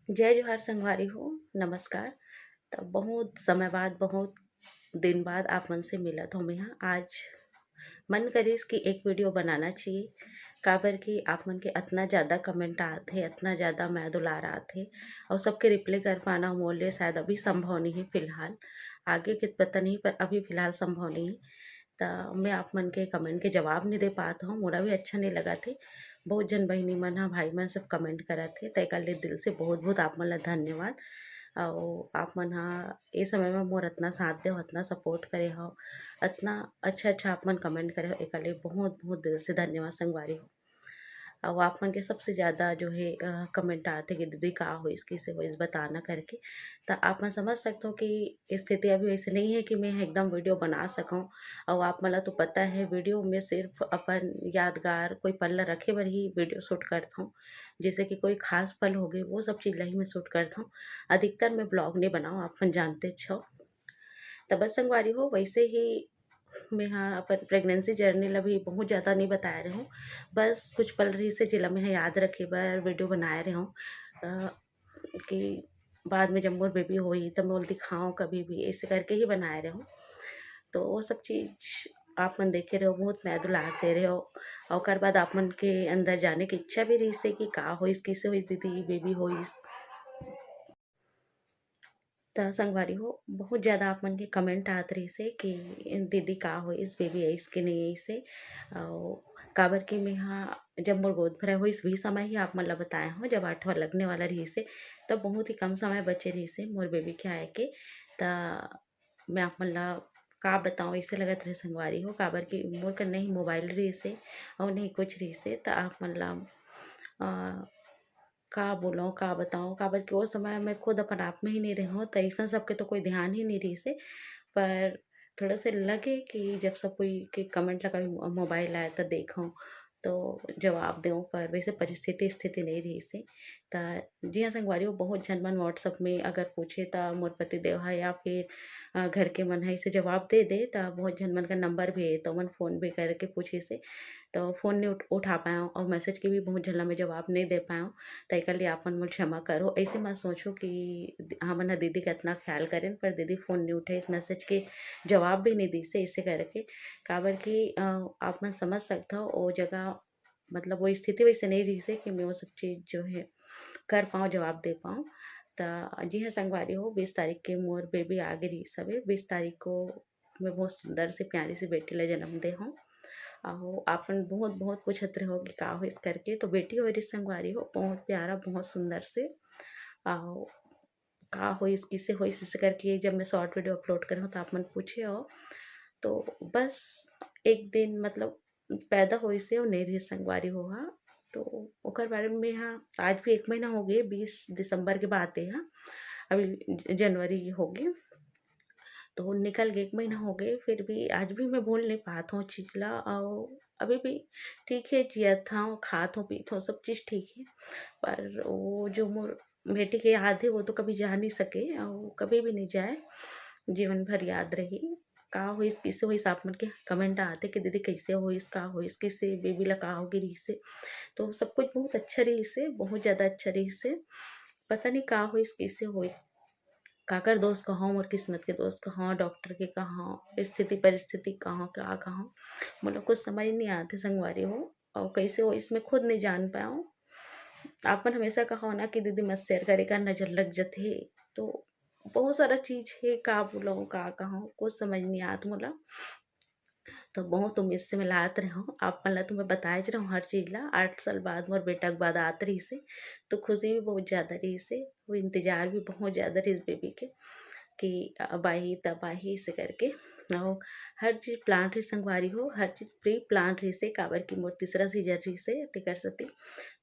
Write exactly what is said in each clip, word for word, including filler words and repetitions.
जय जोहार संगवारी हो, नमस्कार। त बहुत समय बाद, बहुत दिन बाद आप मन से मिलत हों मेंहा। आज मन करिस कि एक video बनाना चाहिए, काबर कि आप मन के अतना ज़्यादा comment आत हे, अतना ज़्यादा मया दुलार आत हे, अउ सबके reply कर पाना मोर लिए शायद अभी संभव नहीं हे फिलहाल। आगे के पता नहीं, पर अभी फिलहाल संभव नहीं हे। त मैं आप मन के comment के जवाब नहीं दे पात हूँ, मोला भी अच्छा नहीं लगत हे। बहुत झन बहिनी मन ह, भाई मन सब comment करत हे, त एकर लिए दिल से बहुत बहुत आप मन ला धन्यवाद। अउ आप मन ह ए समय में मोर अतना साथ दे हो, अतना support करे हो, अतना अच्छा अच्छा आप मन comment करे हो, एकर लिए बहुत बहुत दिल से धन्यवाद संगवारी हो। अउ आप मन के सबसे ज़्यादा जो है, अ, comment आत हे कि दीदी का होइस, किसे होइस, बताना करके। त आप मन समझ सकत हो कि स्थिति अभी वैसे नहीं है कि मैं एकदम video बना सकूँ। अउ आप मन ला तो पता है, video में सिर्फ अपन यादगार कोई पल ला रखे बर ही video shoot करत हूँ। जैसे कि कोई खास पल हो गए, वो सब चीज ला ही मैं shoot करत हूँ। अधिकतर मैं vlog नहीं बनाऊँ, आप मन जानते हो। त बस संगवारी हो, वैसे ही मैं हाँ अपन pregnancy journey ला भी बहुत ज़्यादा नहीं बताए रहे हूँ। बस कुछ पल रहिस हे, जेला मैं याद रखे बर video बनाए रहे हूँ, अ, कि बाद में जब मोर baby होही, तब मैं ओला दिखाऊँ कभी भी, ऐसे करके ही बनाए रहे हूँ। तो वो सब चीज आप मन देखे रहे हो, बहुत मया दुलार दे रहे हो। अउ ओकर बाद आप मन के अंदर जाने की इच्छा भी रहिस हे कि का होइस, किसे होइस दीदी, baby होइस। त संगवारी हो, बहुत ज़्यादा आप मन के comment आत रहिस हे कि दीदी का होइस, baby आइस कि नहीं आइस हे। अउ काबर कि मैं हा जब मोर गोद भराई होइस, वही समय ही आप मन ला बताए हूँ, जब आठवां लगने वाला रहिस हे, तब बहुत ही कम समय बचे रहिस हे मोर baby के आए के। त मैं आप मन ला का बताऊँ, ऐसे लगत रहे संगवारी हो, काबर कि मोर कर नहीं mobile रहिस हे अउ नहीं कुछ रहिस हे, त आप मन ला, अ, का बोलूँ, का बताऊँ, काबर कि ओ समय मैं खुद अपन आप में ही नहीं रहे हूँ, त अइसन सबके तो कोई ध्यान ही नहीं रहिस हे। पर थोड़ा से लगे कि जब सब कोई के comment लगा, mobile आए त देखूँ, तो जवाब देऊँ, पर वैसे परिस्थिति स्थिति नहीं रहिस हे। त जी हाँ संगवारी हो, बहुत झन मन WhatsApp में अगर पूछे त मोर पति देव ह या फिर, अ, घर के मन ह इसे जवाब दे दे, त बहुत झन मन का number भी हे, त मन phone भी करके पूछिस हे, तो phone नहीं उठ-, उठा पाए हूँ, अउ message के भी बहुत झन ला मैं जवाब नहीं दे पाए हूँ। त एकर लिए आप मन मोला क्षमा करो। ऐसे मत सोचो कि द-, हमन ह दीदी के अतना ख्याल करेन, पर दीदी phone नहीं उठाइस, message के जवाब भी नहीं दिस हे, ऐसे करके। काबर कि, अ, आप मन समझ सकत हो, ओ जगह, मतलब, वो स्थिति वैसे नहीं रहिस हे कि मैं वो सब चीज जो है कर पाऊँ, जवाब दे पाऊँ। त जी हाँ संगवारी हो, बीस तारीख के मोर baby आ गे रहिस हवे। बीस तारीख को मैं बहुत सुंदर से प्यारी सी बेटी ला जन्म दे हूँ। अउ आप मन बहुत बहुत पूछत रहे हो कि का होइस करके, तो बेटी होए रहिस संगवारी हो, बहुत प्यारा, बहुत सुंदर से। अउ का होइस, किसे होइस, इसे करके जब मैं short video upload करे हूँ, तो आप मन पूछे हो। तो बस एक दिन, मतलब, पैदा होइस हे अउ नहीं रहिस संगवारी हो हा। तो ओकर बारे में हा, आज भी एक महीना हो गए, बीस दिसंबर के बात हे हा, अभी ज-, जनवरी हो गए, तो निकल गए, एक महीना हो गए, फिर भी आज भी मैं भूल नहीं पात हूँ चीज ला। अउ अभी भी ठीक है, जियत हूँ, खात हूँ, पीत हूँ, सब चीज ठीक है, पर वो जो मोर बेटी के याद है, वो तो कभी जा नहीं सके अउ कभी भी नहीं जाए, जीवन भर याद रही। का होइस, किसे होइस, आप मन के comment आते कि दीदी कैसे होइस, का होइस, किसे baby ला का हो गे रहिस हे। तो सब कुछ बहुत अच्छा रहिस हे, बहुत ज़्यादा अच्छा रहिस हे। पता नहीं का होइस, किसे होइस, काकर दोष कहूँ, मोर किस्मत के दोष कहूँ, doctor के कहूँ, स्थिति परिस्थिति कहूँ, का कहूँ, मोला कुछ समझ नहीं आते संगवारी हो। अउ कैसे होइस मैं खुद नहीं जान पाऊँ। आप मन हमेशा कहो ना कि दीदी मत share करे कर, नजर लग जथे। तो बहुत सारा चीज हे, का बोलूँ, का कहूँ, कुछ समझ नहीं आत मोला। तो बहुत उम्मीद से मैं लात रहे हूँ, आप मन ला तो मैं बताए ज रहे हूँ हर चीज ला। आठ साल बाद, मोर बेटा के बाद आत रहिस हे, तो खुशी भी बहुत ज्यादा रहिस हे, वो इंतजार भी बहुत ज्यादा रहिस baby के कि अब आही, तब आही, इसे करके। अउ हर चीज plan रहिस संगवारी हो, हर चीज pre plan रहिस हे, काबर कि मोर तीसरा सीजर रहिस हे, तेकर सेती।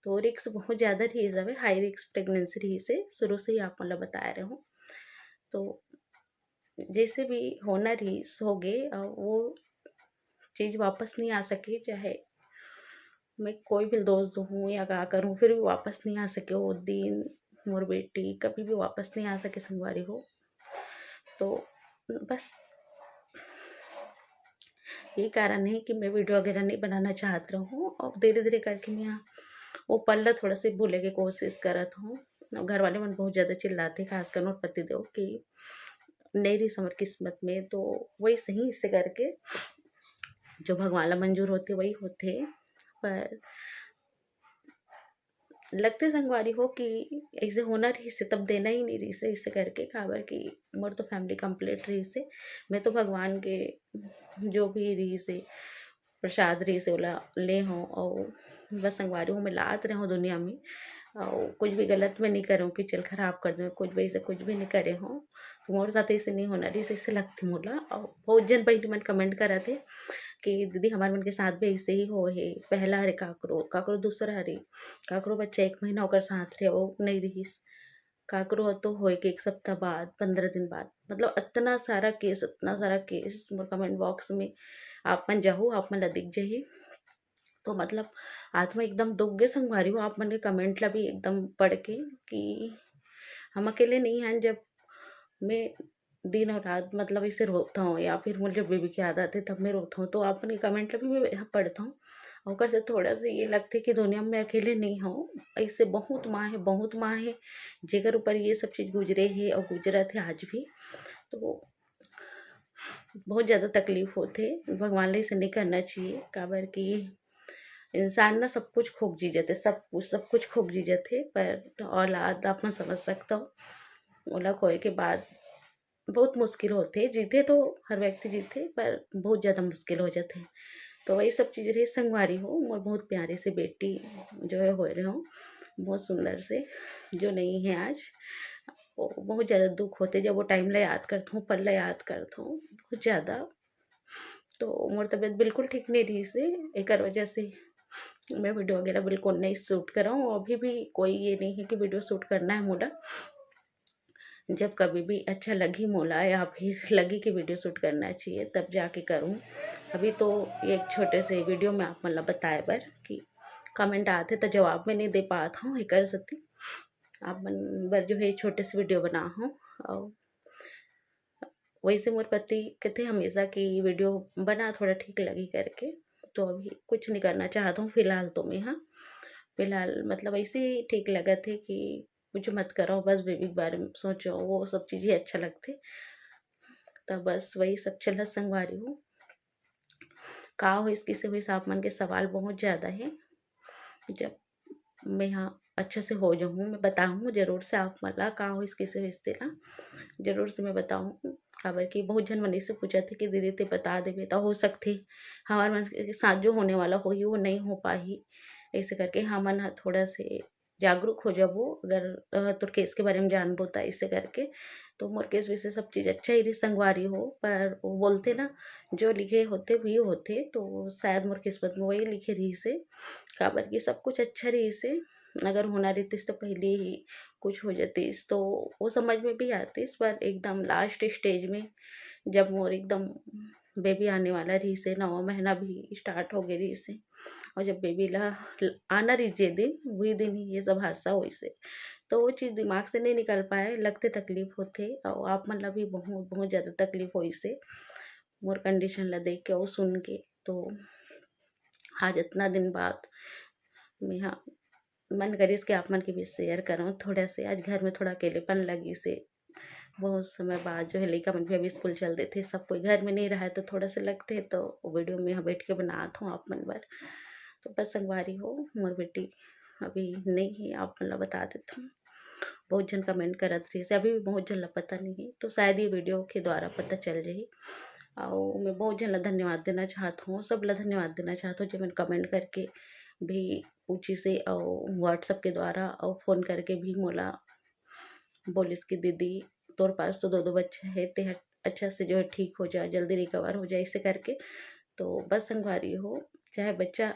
तो risk बहुत ज्यादा रहिस हवे, high risk pregnancy रहिस हे, शुरू से ही आप मन ला बताए रहे हूँ। तो जैसे भी होना रहिस, हो गे, अउ वो चीज वापस नहीं आ सके, चाहे मैं कोई भी दोष दूँ या का करूँ, फिर भी वापस नहीं आ सके वो दिन, मोर बेटी कभी भी वापस नहीं आ सके संगवारी हो। तो बस ये कारण है कि मैं video वगैरह नहीं बनाना चाहत रहूँ, और धीरे धीरे करके मैं यहाँ वो पल ला थोड़ा से भूले के कोशिश करत हूँ। घर वाले मन बहुत ज़्यादा चिल्लाथे, खासकर मोर पति देव, कि नहीं रहिस हमर किस्मत में, तो वही सही से करके जो भगवान ला मंजूर होथे, वही होथे। पर लगथे संगवारी हो कि ऐसे होना रहिस हे, तब देना ही नहीं रहिस हे, ऐसे करके, काबर कि मोर तो family complete रहिस हे। मैं तो भगवान के जो भी रहिस हे, प्रसाद रहिस हे, ओला ले हूँ, और बस संगवारी हो, मैं लात रहे हूँ दुनिया में, और कुछ भी गलत मैं नहीं करे हूँ कि चल खराब कर दूँ, कुछ भी ऐसे कुछ भी नहीं करे हूँ। तो मोर साथ ऐसे नहीं होना रहिस, ऐसे लगथे मोला। और बहुत जन बहिनी मन comment करत हे कि दीदी, हमार मन के साथ भी ऐसे ही होए हे, पहला हरे काकरो, काकरो दूसरा हरे, काकरो बच्चा एक महीना ओकर साथ रहे, वो नहीं रहिस, काकरो तो होए के एक सप्ताह बाद, पंद्रह दिन बाद, मतलब अतना सारा case, अतना सारा case मोर comment box में आप मन जाहू, आप मन ला दिख जाही। तो मतलब आत्मा एकदम दुख गे संगवारी हो, आप मन के comment ला भी एकदम पढ़ के, कि हम अकेले नहीं हन। जब मैं दिन और रात मतलब ऐसे रोता हूँ, या फिर मोर जब बेबी के याद आथे तब मैं रोता हूँ, तो आप मन के comment ला भी मैं यहाँ पढ़ता हूँ। ओकर से थोड़ा सा ये लगथे कि दुनिया में अकेले नहीं हूँ, ऐसे बहुत माँ है, बहुत माँ है, जेकर ऊपर ये सब चीज़ गुजरे है और गुजरत है आज भी। तो बहुत ज़्यादा तकलीफ होथे। भगवान ला ऐसे नहीं करना चाहिए, काबर कि इंसान ना सब कुछ खोक जी जथे, सब कुछ, सब कुछ खोक जी जथे, पर औलाद आप मन समझ सकथव, ओला खोए के बाद बहुत मुश्किल होथे। जीथे तो हर व्यक्ति जीथे, पर बहुत ज़्यादा मुश्किल हो जाथे। तो वही सब चीज़ रही संगवारी हो, मोर बहुत प्यारी से बेटी जो है होए रहे हो, बहुत सुंदर से, जो नहीं है आज। वो बहुत ज़्यादा दुख होथे, जब वो time ला याद करथों, पल ला याद करथों, बहुत ज़्यादा। तो मोर तबीयत बिल्कुल ठीक नहीं रहिस हे, एकर वजह से मैं video वगैरह बिल्कुल नहीं shoot करहूँ। अभी भी कोई ये नहीं है कि video shoot करना है मोला। जब कभी भी अच्छा लगी मोला या फिर लगी कि video shoot करना चाहिए, तब जाके करूँ। अभी तो ये एक छोटे से video में आप मन ला बताए बर कि comment आथे त जवाब में नहीं दे पात हूँ, एकर सेती आप मन बर जो है छोटे से video बना हूँ। और वैसे मोर पति कहते हमेशा कि video बना, थोड़ा ठीक लगी करके, तो अभी कुछ नहीं करना चाहता हूँ फिलहाल तो मैं। हाँ, फिलहाल मतलब ऐसे ही ठीक लगत हे कि कुछ मत करो, बस बेबी के बारे में सोचो, वो सब चीज़ें अच्छा लगथे। तो बस वही सब चलत संगवारी हो। का होइस, किसे होइस, आप मन के सवाल बहुत ज़्यादा है। जब मैं यहाँ अच्छा से हो जाऊँ, मैं बताऊँ जरूर से आप मन ला का होइस, किसे होइस तेला जरूर से मैं बताऊँ। काबर कि बहुत झन मन इससे पूछत हे कि दीदी ते बता देबे त हो सकथे हमार मन के साथ जो होने वाला होही वो नहीं हो पाही। ऐसे करके हमन ह थोड़ा से जागरूक हो जाबो, अगर अ, तोर case के बारे में जानबो त ऐसे करके। तो मोर case वैसे सब चीज़ अच्छा ही रही संगवारी हो, पर वो बोलते ना, जो लिखे होते वही होते, तो शायद मोर किस्मत में वही लिखे रहिस हे, काबर कि सब कुछ अच्छा रहिस हे। अगर होना रहतिस तो पहले ही कुछ हो जातिस, तो वो समझ में भी आतिस, पर एकदम last stage में जब मोर एकदम बेबी आने वाला रहिस हे, नवा महीना भी start हो गे रहिस हे, और जब बेबी ला आना रहिस जे दिन, वही दिन ही ये सब हादसा होइस हे। तो वो चीज़ दिमाग से नहीं निकल पाए, लगते तकलीफ होथे, और आप मन ला भी बहुत, बहुत ज़्यादा तकलीफ होइस हे मोर condition ला देख के और सुन के। तो आज इतना दिन बाद मेहा मन करिस कि आप मन के भी share करूँ थोड़ा से। आज घर में थोड़ा अकेलेपन लगिस हे, बहुत समय बाद जो है लइका मन भी अभी स्कूल चल देथे, सब कोई घर में नहीं रहे तो थोड़ा सा लगथे, तो video में यहाँ बैठ के बनात हूँ आप मन बर। तो बस संगवारी हो, मोर बेटी अभी नहीं है, आप मन ला बता देता हूँ। बहुत झन comment करत रहिस, अभी भी बहुत झन ला पता नहीं है, तो शायद ये video के द्वारा पता चल जाही। और मैं बहुत झन ला धन्यवाद देना चाहत हूँ, सब ला धन्यवाद देना चाहत हूँ, जेमन comment करके भी पूछिस हे और WhatsApp के द्वारा और phone करके भी मोला बोलिस कि दीदी, तोर पास तो दो दो बच्चा है, ते ह अच्छा से जो है ठीक हो जा, जल्दी recover हो जा, ऐसे करके। तो बस संगवारी हो, चाहे बच्चा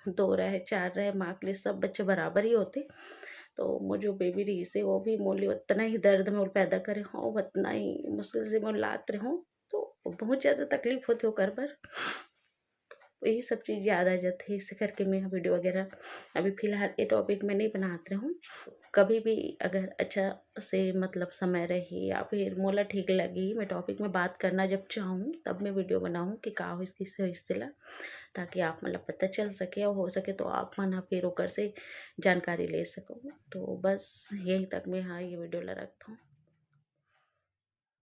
दो रहे, चार रहे, माँ के लिए सब बच्चे बराबर ही होते। तो मोर जो बेबी रहिस हे, वो भी मोर लिए उतना ही दर्द में मोर पैदा करे हों, उतना ही मुश्किल से मोर लात रहे हों। तो बहुत ज़्यादा तकलीफ होथे ओकर बर। यही सब चीज़ याद आ जाथे, इसे करके मैं वीडियो वगैरह अभी फिलहाल ये टॉपिक में नहीं बनात रहूँ। कभी भी अगर अच्छा से मतलब समय रही या फिर मोला ठीक लगी, मैं टॉपिक में बात करना जब चाहूँ तब मैं वीडियो बनाऊँ कि का होइस, किसे होइस तेला, ताकि आप मन ला पता चल सके और हो सके तो आप मन ह फिर ओकर से जानकारी ले सको। तो बस यही तक मैं हाँ ये वीडियो ला रखता हूँ।